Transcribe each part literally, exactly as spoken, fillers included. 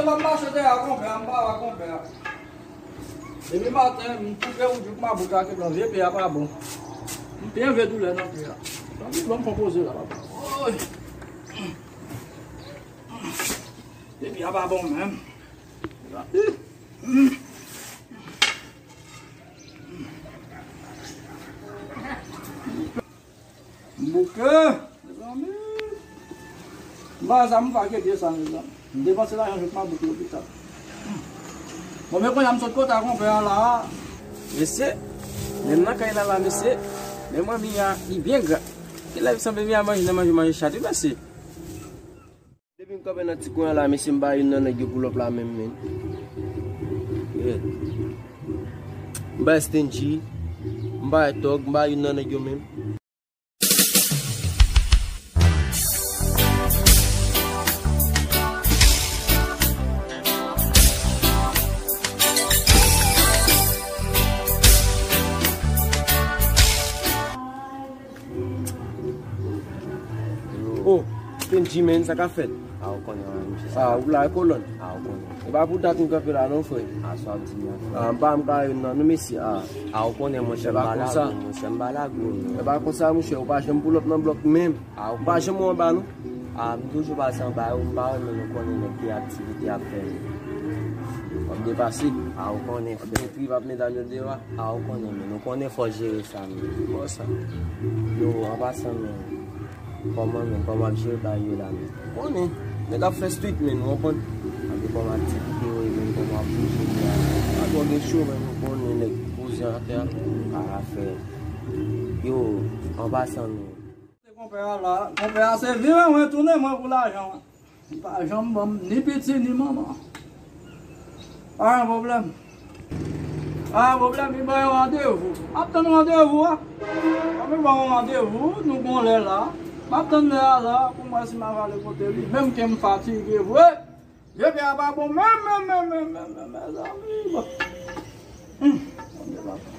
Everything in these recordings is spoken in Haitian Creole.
M ap mache dèyè konpè a, m pa wè konpè a. Depi maten, m koupe ou jouk mabout ak nan vye pye a pa bon. M byen vye doulè nan pye a. Tanpri, ban m konpoze la, papa. Woy! Vye pye a pa bon menm. M bouke, mezanmi. M pa sa m fake pye sa, mezanmi. M depanse lajan jouk m al bouke lopital. Bon, men kounye a m sot kote a konpè a la a. Mesye, menm nan kay la la, mesye. Men manmi a, li byen gra. Ki lè sanble mi a manje nan manje, manje chat, wi, mesye. Depi m kanpe nan ti kwen an la, mesye, m ba youn nan nèg yo pull up la menm, men. Yeah. M ba Stingy, m ba Tòg, m ba youn nan nèg yo menm. Oh, Kenji, men, sa k ap fèt? A, ou konnen, wi, mesye. A, ou la, e kolòn. A, ou konnen. E pa pou dat m kanpe la, non, frè. A, sa w ap di m nan, frè. A, m pa, m ka ri nan, non, mesye. A. A, ou konnen, monchè, m pa lago, monchè, m pa lago, non. E pa konsa, monchè, ou pa janm pull up nan blòk menm. A, ou pa janm anba, non. A, m toujou pase anba yo, m pa renmen nou konnen nèg ki aktivite y ap fè, men. W ap depase. A, ou konnen, frè. W ap detwi, w ap met al deyò a. A, ou konnen, men. Nou konnen fò jere sa, men. Bon, sa. Yo, an pasan, men. Kòman, men? Kòman w ap jere bagay yo la, men? Ou konnen. Nèg ap fè street, men. Ou konprann? Gade kòman aktivite yo ye, men. Kòman w ap bouje, men. A twò gen cho, men. Ou konnen nèg poze atè a. A, afè. Yo, an pasan, men. Se konpè a la. Konpè a se vire mwen, tounen mwen pou lajan. Li pa janm ban m ni piti, ni manman. Pa gen pwoblèm. Pa gen pwoblèm, li ban yon randevou. M ap tann randevou a. Kòm li ban yon randevou, nou gon lè la. M ap tann lè a la pou m wè si m ap ale kote li. Menm ke m fatige vre. Vye pye a pa bon menm, menm, menm, menm, menm, menm, mezanmi. Bon. Hmm. Bondye papa.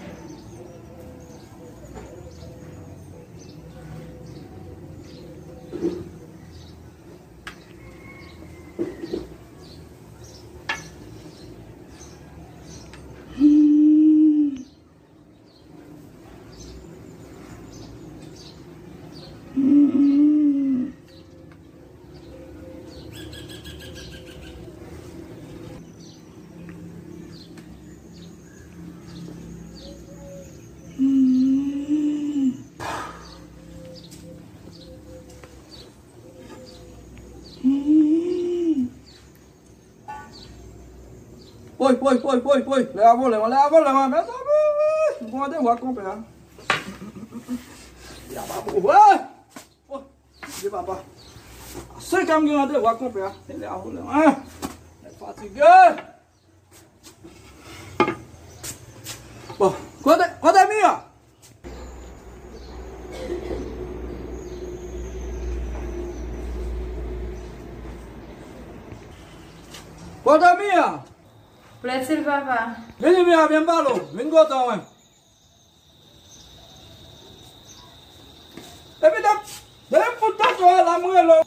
Woy, woy, woy, woy, woy. Lè a vole, lè a vole, mezanmi. M gon randevou ak konpè a. Lè a pa bon. Woy! Woy! Bondye papa. A senk è m gen randevou ak konpè a. E lè a vole, hein? Nèg fatige. Bon, kote, kote Mia? Kote Mia? Plètil, papa. Vini, Mia, vin pale w. Vin kote mwen. Epi de-, depi m fout tanto a la, m rele w.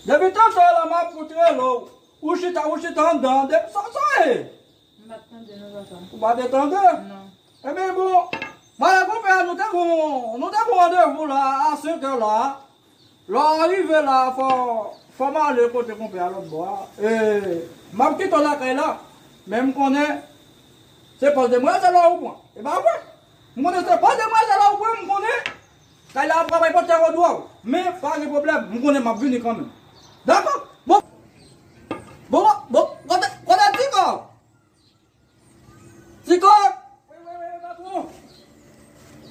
Depi tanto a la, m ap fout rele w. Ou chita, ou chita anndan. De-, sa, sa ye? M pa t tande non, papa. Ou pa te tande? Non. Ebyen, bon, mwen avèk konpè a, nou te gon, nou te gon randevou la, a senk è la. Lè w rive la, fò, fò m ale kote konpè a lòt bò a. E, m ap kite w lakay la. Men m konnen se pòs demwazèl la ou pran. E pa vre? M konnen se pòs demwazèl la ou pran, m konnen. Kay la ap travay pòtè wòdwòw. Men pa gen pwoblèm, m konnen m ap vini kanmenm. Dakò? Bon. Bon, bon, kote, kote Tiko? Tiko! Wi, wi, wi, patwon.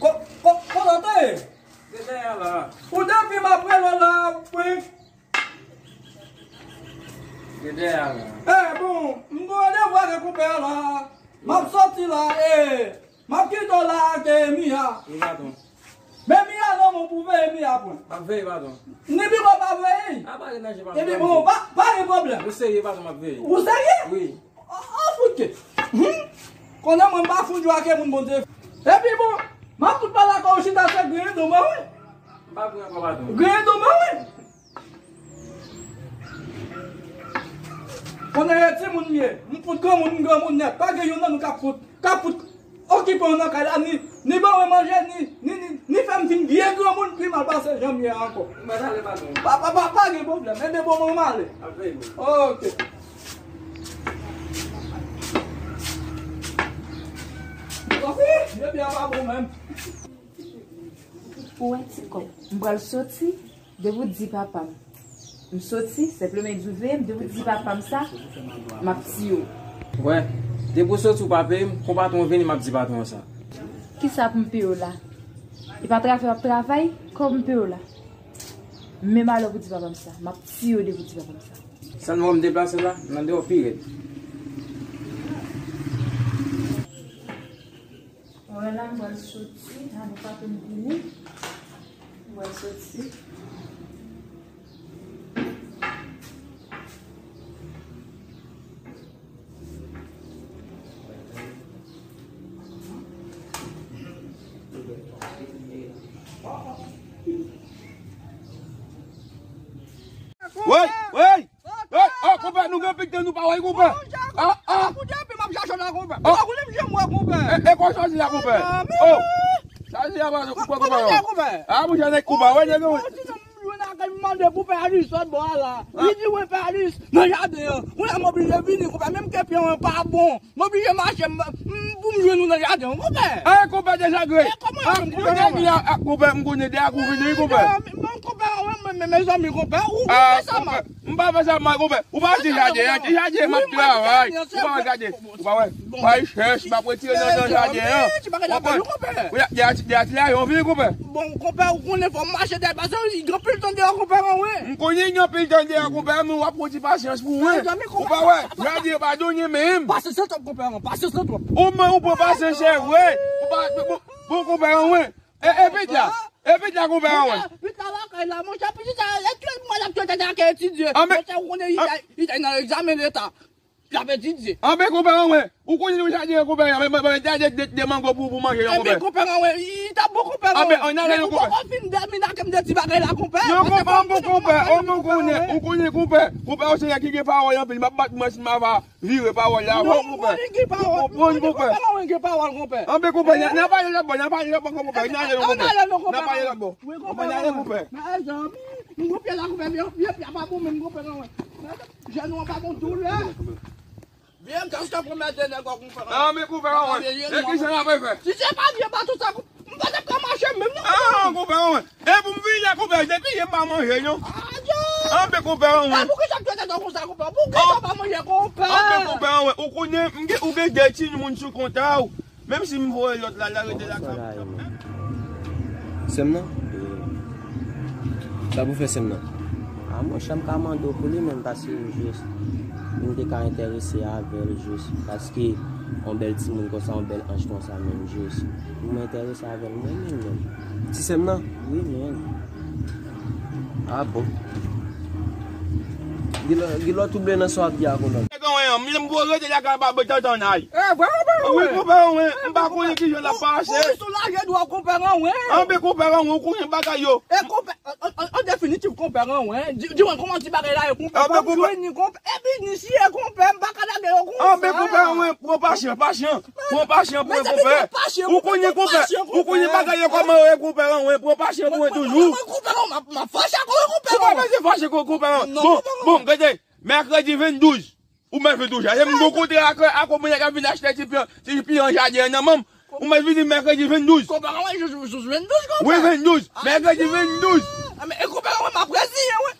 Ko, ko, kote w te ye? Te dèyè la. Ou depi m ap rele w la, wi. Te dèyè la. E, bon, m gon randevou avèk konpè a la. M ap sòti la, e, m ap kite w la ak, e, Mia. Wi, patwon. Men Mia nan men w pou veye Mia pwen. M ap veye, patwon. Ni piko pa veye. A, pa gen danje, patwon. Epi bon, pa, pa gen pwoblèm. Ou serye, patwon, m ap veye. Ou serye? Wi. An, an fout ke. Hum. Konnen mwen m pa fout jwe ak moun Bondye. Epi bon, m ap fout pale ak ou chita se griyen do mwen, wi. M pa griyen ankò, patwon. Griyen do mwen, wi. Konnen e timoun m ye, m fout granmoun, m granmoun nèt. Pa gen youn nan nou k ap fout, k ap fout okipe w nan kay la, ni, ni ban mwen manje, ni, ni, ni, ni fè m vin byen granmoun pi mal pase jan m ye a ankò. Mwen ale, patwon. Pa, pa, pa, pa gen pwoblèm. Enben bon, mwen ale. Ap veye. Ok. Wi, depi a pa bon menm. Ou wè ti kòb, m pral soti, depi w di papa m. M soti, senpleman di w veye m, depi w di papa m sa, m ap tiye w. Wè, depi w soti w pa peye m, kon patwon vini m ap di patwon sa. Kisa pou m peye w la? E pa travay w ap travay, kòb m peye w la. Menm alè pou di papa m sa, m ap tiye w depi w di papa m sa. Sèlman w m deplase la, m nan deyò pi rèd. Wè la, m pral soti, avè patwon m vini. M pral soti. Woy, woy! Hey, oh, konpè, nou gen pil tan nou pa wè, konpè. Ah, ah. Koute epi m ap chache w la, konpè. Ou pa konnen m janm wè, konpè. E, e kwa chwazi la, konpè. Oh, chwazi la, konpè, konpè. Ah, mwen jan nèg konpè, wè, nèg, wè. Ti nonm jwenn akèy m mande pou pè Alis sot bò a la. Li di, wè, pè Alis nan jaden an. Kounye a m oblije vini, konpè, menm ke pye an pa bon. M oblije mache m, m, pou m jwenn ou nan jaden an, konpè. Eh, konpè, deja gre. Eh, kòman yo konpè, konpè, m konnen de a kou vini, konpè. Bon, konpè, wè, men, men, mezanmi, konpè, ou, ou fè sa mal. M pa fè sa mal, konpè. Ou pa di jaden an, ki jaden m ap travay. Ou pa wè jaden. Ou pa wè. Bay chèch, m ap retire nan, nan jaden an. Konpè. Ou ya, de a ti, de a ti la, yo vini, konpè. Bon, konpè, ou konnen fò m mache dèyè, paske gen anpil tan deyò, konpè, an, wi. M konnen gen anpil tan deyò, konpè, men w ap pran ti pasyans pou mwen. Ou pa wè, jaden an pa donnen menm. Pasyans lan twòp, konpè, an, pasyans lan twòp. Ou mwen, ou pran pasyans, se vre. Ou pa, bon, bon, konpè, an, wi. E, e, pit la. E, pit la, konpè, an, wi. Pit la lakay la, monchè, piti sa, e tout mwa l ap fè tèt ak etidye. Monchè, ou konnen li, li nan egzamen leta. L ap etidye. Anben, konpè, anwen. Ou konnen nou jaden an, konpè, anwen. Mwen, mwen, mwen, de, de, de mango pou, pou manje, non, konpè. Enben, konpè, anwen, li t ap bon, konpè, anwen. Anben, ann ale, non, konpè. Men ou poko fin dèmine ak m de ti bagay la, konpè. Non, konpè, anben, konpè. Ou, ou konnen, konpè. Konpè, ou se nèg ki gen pawòl anpil. M ap bat mwen si m ava vire pawòl la. Non, konpè. Ou konprann, konpè. Konpè, anwen, gen pawòl, konpè. Anben, konpè, n a, n a pale lòt bò, n a pale lòt bò, konpè. Ann ale, non, konpè. Ann ale, non, konpè. N a pale lòt bò. Wi, konpè, anwen. Ann ale, konpè. Mezanmi, m gon pye la, konpè, pye, pye, pye a pa bon menm, konpè, anwen. Jenou an pa bon tou lè. Byen, gason pran mèt de nèg konpè. Ah, men konpè, anwen. E kisa n ap fè? Si se pa vye bato sa, m pa t ap ka mache menm, non. Ah, konpè, anwen. E pou m vini la, konpè, depi yè m pa manje, non. Adye! Ah, men konpè, anwen. E poukisa w fè tèt ou konsa, konpè? Poukisa w pa manje, konpè? Ah, men konpè, anwen. Ou konnen, m gen, ou gen de timoun sou kont a w. Menm si m voye lòt la, l a rete lakay mwen. Sè m nan? Sa pou fè sè m nan? A, monchè, m ka mande w pou li menm, paske jis m te ka enterese avè l jis, paske yon bèl timoun konsa, yon bèl anj konsa menm jis. Pou mwen enterese avè l, mwen menm, menm. Ti sè m nan? Wi, menm. A bon. Gen lè, gen lè w twouble nan sa w ap di a, kolonn. Nèg an, wi, m, m pou rete lakay pa bò tantan ay. E, vre, vre, vre. Wi, konpè, wi. M pa konnen kijan l ap pase. Ou soulaje dwa konpè an, wi. Anben, konpè an, wi, ou konnen bagay yo. E, konpè, an, an, an definitif, konpè an, wi. Di, di mwen kòman ti bagay la ye, konpè. Anben, konpè. Epi ni siye, konpè, m pa ka lage yo konsa. Anben, konpè an, wi, pran pasyan, pasyan. Pran pasyan pou mwen, konpè. Ou konnen, konpè. Ou konnen bagay yo kòman yo ye, konpè an, wi. Pran pasyan pou mwen toujou. Konpè an, m ap, m ap fache ak ou, konpè an. Ou pa bezwen fache, konpè an. Bon, bon, gade. Mèkredi venndouz. Ou mèt venndouz. E m gon kontra ak, ak yon moun k ap vin achte ti pyan, ti pyan jaden an nan men m. Ou mèt vini mèkredi venndouz. Konpè an, wi, jous, jous venndouz, konpè. Wi, venndouz. Mèkredi venndouz. A, men, e konpè an, wi, m ap reziyen, wi.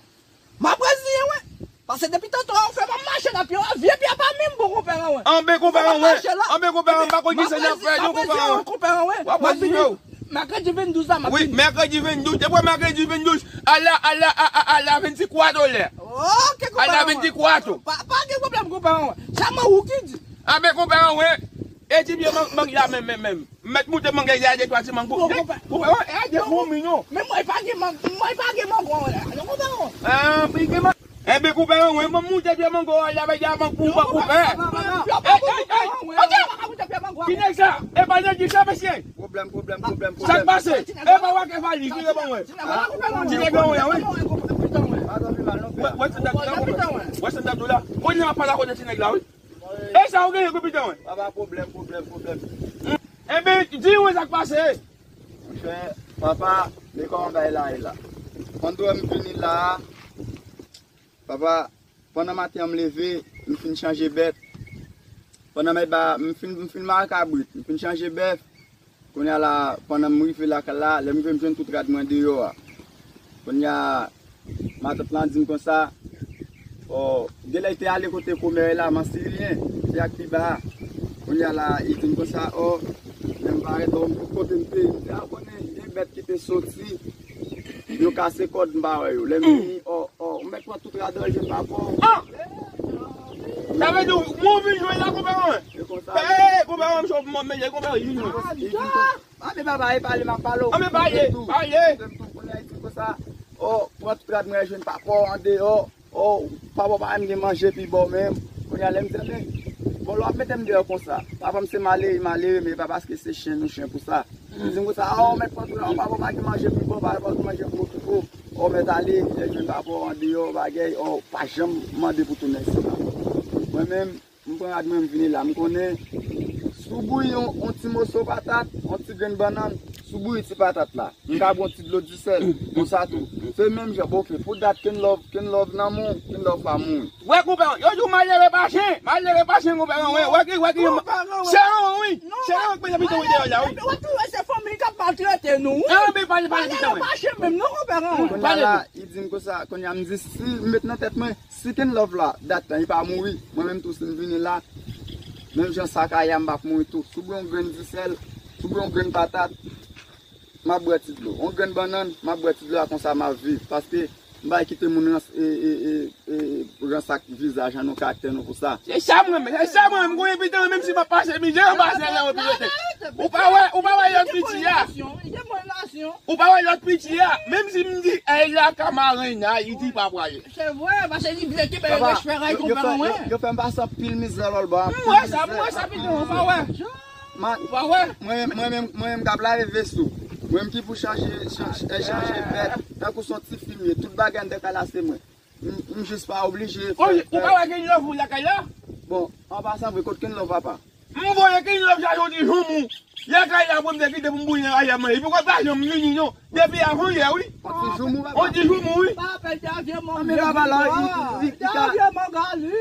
M ap reziyen, wi. Paske depi tanto a, ou fè m ap mache nan pye a, vye pye a pa menm bon, konpè an, wi. Anben, konpè an, wi. Anben, konpè an, m pa konn kisa n ap fè, non, konpè an. Konpè an, wi. W ap reziyen w. Mèkredi venndouz la, m ap vini. Wi, mèkredi venndouz. Depi mèkredi venndouz, a la, a la, a, a, a la vennkat lè. Ok, konpè an, wi. A la vennkat. Pa, pa gen pwoblèm, konpè an, wi. Sèlman ou ki di. Anben, konpè an, wi. E ti pye mang, mang la menm, menm, menm. M mèt moute mang la, de twa ti mang pou. Bon, konpè. Konpè, wi, e a de foumi, non. Men mwen pa gen mang, mwen pa gen mang, wi, la. Non, konpè an, wi. A, pi gen mang. Enben, konpè an, wi, mwen moute pye mango a, la, bay a mango pou, pou, pou, konpè. Yo pa pou konpè an, wi. Yo pa pou konpè an, wi. Ki nèg sa? E pa nèg sa, mesye. Pwoblèm, pwoblèm, pwoblèm, pwoblèm. Sa k pase? E pa wè ke vali, vire ban mwen. Ti nèg an, wi. Ti nèg an, wi. Pa anvi mal, non. Wè, wè, sa m t ap di la, wè, sa m t ap di la. Kounye a, pale a kote ti nèg la, wi. E sa ou genyen, konpitè, wè. Papa, pwoblèm, pwoblèm, pwoblèm. Enben, di mwen sa k pase. Monchè, papa, men kòman bagay la ye la. Pandan m vini la a, papa, pandan maten an m leve, m fin chanje bèt. Pandan m ba, m fin, m fin mare kabrit, m fin chanje bèt. Kounye a la, pandan m rive lakay la, lè m rive m jwenn tout rad mwen deyò a. Kounye a, matant lan di m konsa, ò, genlè li te ale kote komè la, Mansilyen, se ak pi ba a. Kounye a la, li di m konsa, ò, lè m parèt, ò, m tout kote m te ye, m di, a, konnen, gen bèt ki te soti, yo kase kòd, m pa wè yo. Lè m vini, ò, ò, m mèt pran tout rad an, je pa fò. Sa vle di, mwen vin jwe la, konpè mwen. E konsa. Hey, konpè mwen, m cho, m mèt, konpè mwen, vin jwe. Anben papa, e pale m ap pale w. Anben pale, pale. Konnen Ayiti konsa. Ò, pran tout rad mwen jwenn papa w andeyò. Ò, papa w pa menm gen manje pi ba w menm. Kounye a lè m di, men, bon, lè w ap mete m deyò konsa. Papa m se malere, malere, men pa paske se chen nou chen pou sa. Li di m konsa, ò, mèt pran tout rad, papa w pa gen manje pi ba w, papa w pa gen manje pou okipe w. Ò, mèt ale, lè jwenn papa w andeyò, bagay, ò, pa janm mande pou tounen isit la. Mwen menm, m pran rad mwen, m vini la, m konnen. Si w bouyi yon, yon ti moso patat, yon ti grenn bannann, si w bouyi ti patat la, m ka bwè yon ti dlo disèl, konsa tou. Se menm jan, bon, oke, pou dat Kenlove, Kenlove nan men w, Kenlove pa mouri. Wè, konpè, yo di w malere pa chen, malere pa chen, konpè, wè, wè ki, wè ki, se yon, wi, se yon, ki mete pitit mwen deyò la, wi. Wè tou, wè se fanmi k ap maltrete nou, wi. Anben, pale, pale, pitit mwen. Malere pa chen menm, non, konpè, wè. Kounye a la, li di m konsa, kounye a m di, si m met nan tèt mwen, si Kenlove la, dat lan, li pa mouri, mwen menm tou, si m vini la, menm jan sa k a ye a, m p ap mouri tou. Si w bwè yon grenn disèl, si w bwè yon grenn patat, m ap bwè ti dlo. Yon grenn bannann, m ap bwè ti dlo a, konsa m ap viv. Paske m pa kite moun rans-, e, e, e, e, ransak vizaj an nou, karaktè nou pou sa. Se sa mwen menm, se sa mwen menm, m konnen pitit mwen, menm si m ap pase mizè, m pase lè yo pilote. Ou pa wè, ou pa wè lòt piti a? Ou pa wè lòt piti a? Menm si m di, èy la ka maren, li di pa pwale. Se vre, paske li vle kenbe respè ray konpè mwen. Yo fè m pase anpil mizè lòlbò. M wè sa, m wè sa, pitit mwen, ou pa wè? Ou pa wè? Mwen menm, mwen menm, mwen menm k ap lave veso. Mwen menm ki pou chanje, chanje, chanje bèt. Tankou se yon ti fimye. Tout bagay anndan kay la se mwen. M, m jis pa oblije fè. Ou pa wè Kenlove lakay la? Bon, an pasan vre, kot Kenlove papa? M voye Kenlove chache yon ti joumou lakay la pou m te kite pou m bouyi nan kay la manje. Li poko pa janm vini non. Depi avan yè, wi. Yon ti joumou, papa. Yon ti joumou, wi. Papa, te avye mangali. Anben papa la, li, li, li ka. Te avye mangali.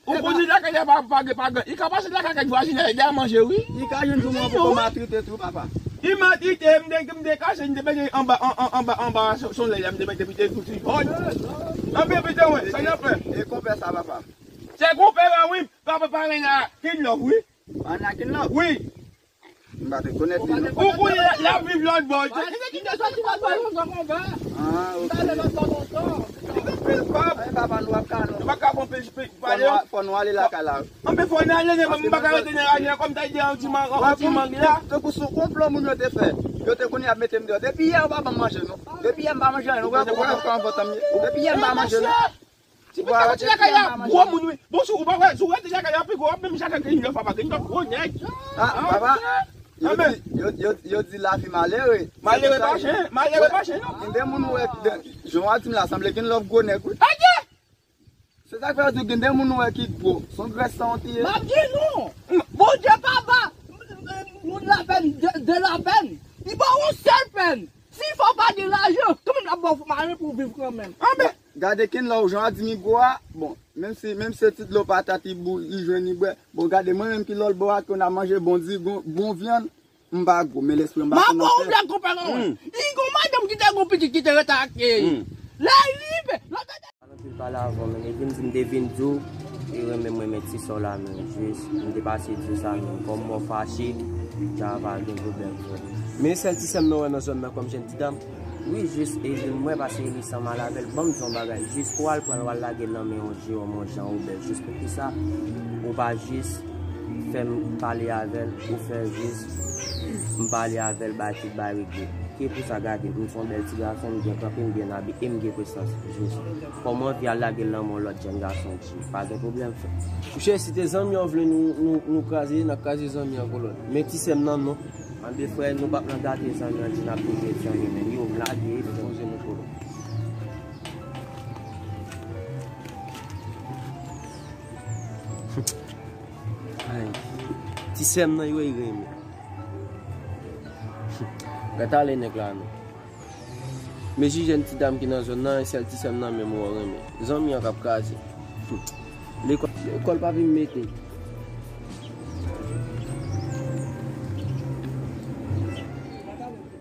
Ou konnen lakay la pa, pa gen, pa gen. Li ka pase lakay kèk vwazinay, li a manje, wi. Li ka jwenn joumou an poko matrite tou, papa. Li matrite, m te, m te kache, m te mete anba, an, an, anba, anba, son, son lè, m te mete pite tout li. Anben, pitit mwen, sa n ap fè? E konpè sa, papa? Se konpè la, wi. Papa, pa gen la, Kenlove, wi. Anakin nan? Wi. M pa te konèt li, non. Ou konnen l ap viv lòt bò. Li te kite soti lòt bò, yon jan konpè. Ah, ok. Li t ale lòt bò lontan. Li gen anpil kòb. Ay, papa, nou ap ka, non. Nou pa ka pran pil, pil, pale. Fò nou, fò nou ale lakay la. Anben, fò n ale, men m pa ka rete nan raje a, kòm ta di yon ti mang, yon ti mang la. Tankou se yon konplo moun yo te fè. Yo te konnen y ap mete m deyò. Depi yè, yo pa ban m manje, non. Depi yè, m pa manje anyen, non. Ou wè, ou wè kòman vant an m ye. Depi yè, m pa manje, non. Ti pitit, ti lakay la gwo moun, wi. Bon, si ou pa wè, si ou wè ti lakay la pi gwo, w ap menm jan ak Kenlove, papa, Kenlove gwo nèg. Ah, papa, yo di, yo, yo, yo di lavi malere. Malere pa chen, malere pa chen, non. Gen de moun ou wè, jan w ap di m la, sanble Kenlove gwo nèg, wi. Adye! Se sa k fè yo di gen de moun ou wè ki gwo. Se yon grès san w te ye. M ap di nou, Bondye papa, moun lapèn, de, de lapèn. Li ba w yon sèl pèn. Si fò w pa gen lajan, kanmenm l ap ba w mwayen pou w viv kanmenm. Anben. Gade Kenlove, jan w ap di m gwo a, bon, menm si, menm si se ti dlo patat li bou-, li jwenn li bwè, bon, gade mwen menm ki lòlbò a, ke n ap manje bon diri, bon, bon vyann, m pa gwo, men lespri m pa konn anfè. M ap ba w vyann konpè non. Li gon madanm ki te gon pitit ki te rete ak li. Lè li rive, lòt Anpil pale avè w, men epi m di m te vin di w, e renmen mwen, men ti sè w la, men jis, m te pase di w sa, men kòm mò fache, jan pa gen pwoblèm, frè. Men sèl ti sè m nan wè nan zòn nan kòm jèn ti dam. Wi, jis, e li m wè, paske li sanm al avè l. Ban m di w yon bagay, jis pou w al pran l, w al lage l nan men yon jewòm, yon jan ou bèl, jis poukisa ou pa jis fè m pale avè l, ou fè jis m pale avè l, bay tout bay regle. Ki pou sa gade, m se yon bèl ti gason, m byen kanpe, m byen abiye, e m gen presans, jis. Kòman w anvi al lage l nan men yon lòt jèn gason, G? Pa gen pwoblèm, frè. Monchè, si te zanmi an vle nou, nou, nou kraze, n ap kraze zanmi an, kolòn. Men ti sè m nan, non. Anben, frè, nou p ap nan gate zanmi an, G, n ap toujou ret zanmi, men yo, m lage, frè. Poze nou, kolòn. Sè m nan yo renmen. Gad talè nèg la non. Mezi jèn ti dam ki nan zòn nan, e sèl ti sè m nan menm ou renmen. Zanmi an k ap kraze. Lekòl, lekòl pa vin mete.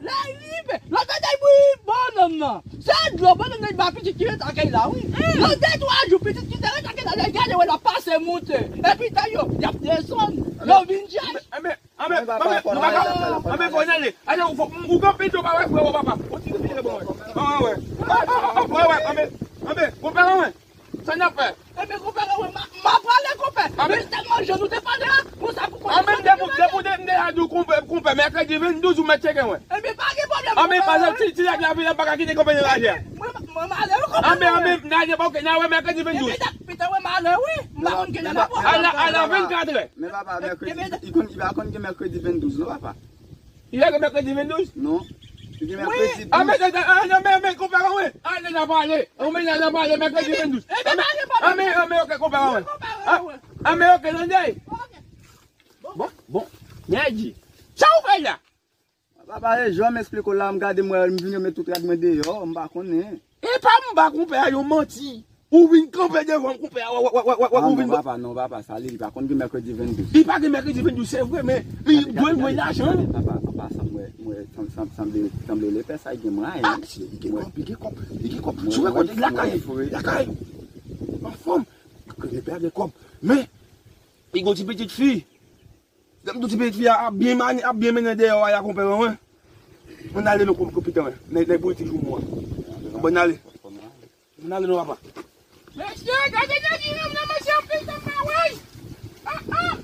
Lè rive, lòt bagay bouyi bannann nan. Se dlo bannann nan ba pitit ki ret akèy la, wi. Nan de twa jou, pitit ki te ret akèy la, lè gade, wè l ap pase moute. Epi tan yo, y ap desann. Yo vin djaj. Anben, anben, anben, anben, fò n ale. Ale, ou, ou kanpe, ou pa wè frè ou, papa. Ou ti vire bon, wè. Wè, wè, wè. Wè, wè, anben, anben, konpè mwen. Sa n ap fè? Ebyen, konpè, mwen, m a, m a prale, konpè. Anben, men tèlman jan nou te pale a, mwen sa pou konpè. Anben, depi, depi, depi, depi, depi, konpè, konpè, mèkredi venndouz, ou mèt tcheke mwen. Ebyen, pa gen pwoblèm, anben, konpè, pa sa, ti, ti nèg la vin, m pa ka kite konpè nan lajè. Mwen, mwen, m ale, wi, konpè. Anben, anben, n a, ok, n a wè mèkredi venndouz. Ebyen, pita, wè, m ale, wi. M pa konn kilè n ap wè. A la, a la vennkat lè. Men papa, mèkredi, li konn, li pa konn gen mèkredi venndouz, non, papa. Li gen mèkredi venndouz? Non. Li gen mèkredi douz. A, men, men, men, konpè, konpè. A, lè n a pale. Ou men, lè n a pale, mèkredi venndouz. A, men, a, men, ok, konpè, konpè. A, men, ok, tande. Bon, bon. Nèdi. Sa ou fè la? Papa, e jan m esplike w la, m gade mwen, m vin yo met tout rad mwen deyò, m pa konnen. E pa m ba konpè a yon manti. Ou vin kanpe devan m, konpè a, wè, wè, wè, wè, wè, wè, ou vin. Non, papa, non, papa, sa li, li pa konn gen mèkredi venndouz. Li pa gen mèkredi venndouz, se vre, men li dwe l voye lajan. Papa, papa, sanble, sanble, sanble lepè sa, li gen mwayen. Ah, si, li gen kòb, li gen kòb, li gen kòb. Sou rekòt, lakay, lakay. Anfòm, lepè a gen kòb. Men, li gen yon ti pitit fi. Lè m di w ti pitit fi a ap byen mane, ap byen mennen deyò a, y a konpè mwen. Ann ale non, konpè mwen. Nèg, nèg politik jou mwen. Ann ale. Ann ale non, papa. Mesye, gade nèg li menm nan, mesye, anpil tan m pa wè l. Ah, ah.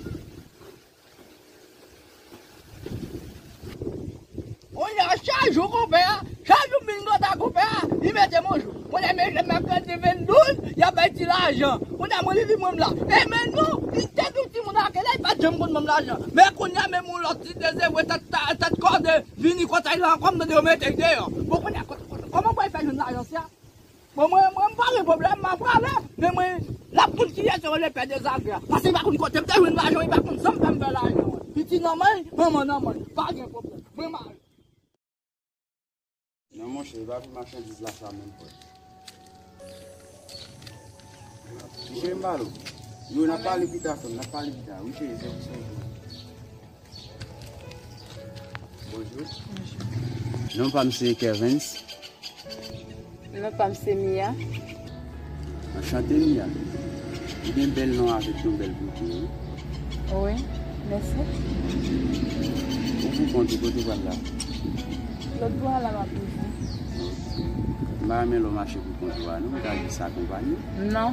Kounye a, chak jou konpè a, chak jou m vin kontak konpè a, li mete m yon jou. Kounye a, men, mèkredi venndouz, y ap bay ti lajan. Kounye a, mwen, li di mwen m la. E men non, li te di w timoun la, ke la, li pa t janm konn ban m lajan. Men kounye a, menm yon lòt ti dezevwe, tèt, tèt kòde, vini konsa, li la ankò, m tande yo mete l deyò. Bon, kounye a, kò-, kò-, kòman pou l fè jwenn lajan sa? Bon, mwen, mwen, m pa gen pwoblèm, m a prale. Men mwen, l ap konn kiyès yo rele pè dezagrè. Paske li pa konn kote m te jwenn lajan, li pa konn sa m fè m fè lajan. Piti nan men, manman nan men. Pa gen pwoblèm. Mwen mare. Non, monchè, e pa pou machandiz la sa menm, frè. Wi, cheri, m pale w. Yo, n ap pale pita, frè m, n ap pale pita. Wi, cheri, se, se, se. Bonjou. Bonjou. Non pa m se Kervens. Non pa m se Mia. Anchante, Mia. Ou gen bèl non avèk yon bèl boute, wi. Wi, mèsi. Ou pou kont ou, kote w pral la? Lòt bò a la m ap rive. M pa renmen lè w mache pou kont ou a, non, m ta jis akonpaye. Non.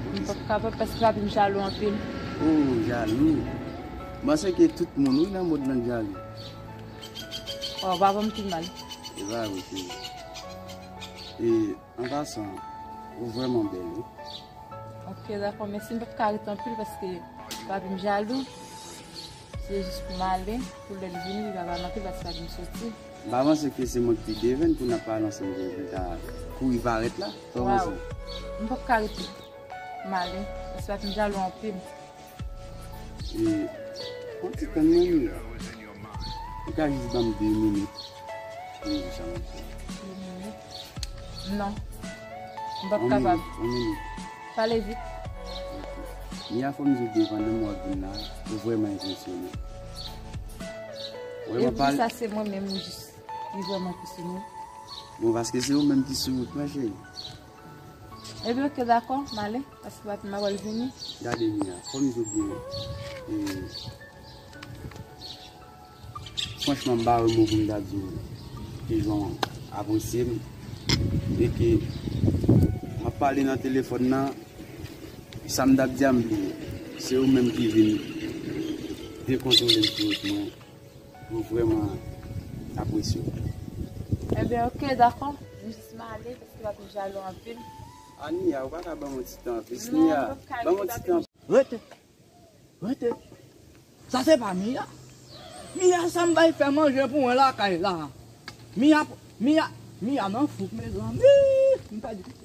M p ap kapab paske papi m jalou anpil. Oh, jalou. M panse ke tout moun, wi, nan mond lan jalou. Oh, pa ban m pi mal. E pa vre, cheri. E, an pasan, ou vrèman bèl, wi. Ok, dakò, mèsi. M p ap ka ret anpil paske papi m jalou. Se jis pou m ale, pou lè l vini, li pa pale anpil paske papi m soti. M pa panse ke se mwen ki pi deven pou n ap pale ansanm, pou n ta kouri parèt la. Sa w panse? M p ap ka ret. M ale, paske papi m jalou anpil. E, yon ti tann mwen, Mia. Ou ka jis ban m de minit pou m di sa, monchè? De minit? Non. M p ap kapab. Yon minit, yon minit. Pale vit. Ok. Mia, fò m di w byen, pandan m wè w ap vin la, ou vrèman enpresyonan. Epi sa se mwen menm jis ki vrèman enpresyonan. Bon, paske se ou menm ki sou wout mwen, cheri. Ebyen, ok, dakò, m ale, paske papi m ap al vini. Gade, Mia, fò m di w byen, e, franchman, m pa wè mo pou m ta di w ki jan w apresye m, e ke m ap pale nan telefòn nan, sa m t ap di a m bliye. Se ou menm ki vin dekontwole m sou wout mwen. Mwen vrèman apresye w. Ebyen, ok, dakò. M jis m ale, paske papi m jalou anpil. Ania, ou pa ka ban m yon ti tan anplis, Nia? Non, m p ap ka rete, papi m. Ban m yon ti tan. Rete. Rete. Sa se pa Mia? Mia, sa m bay fè manje pou mwen lakay la. Mia, Mia, Mia nan fouk, mezanmi. M pèdi.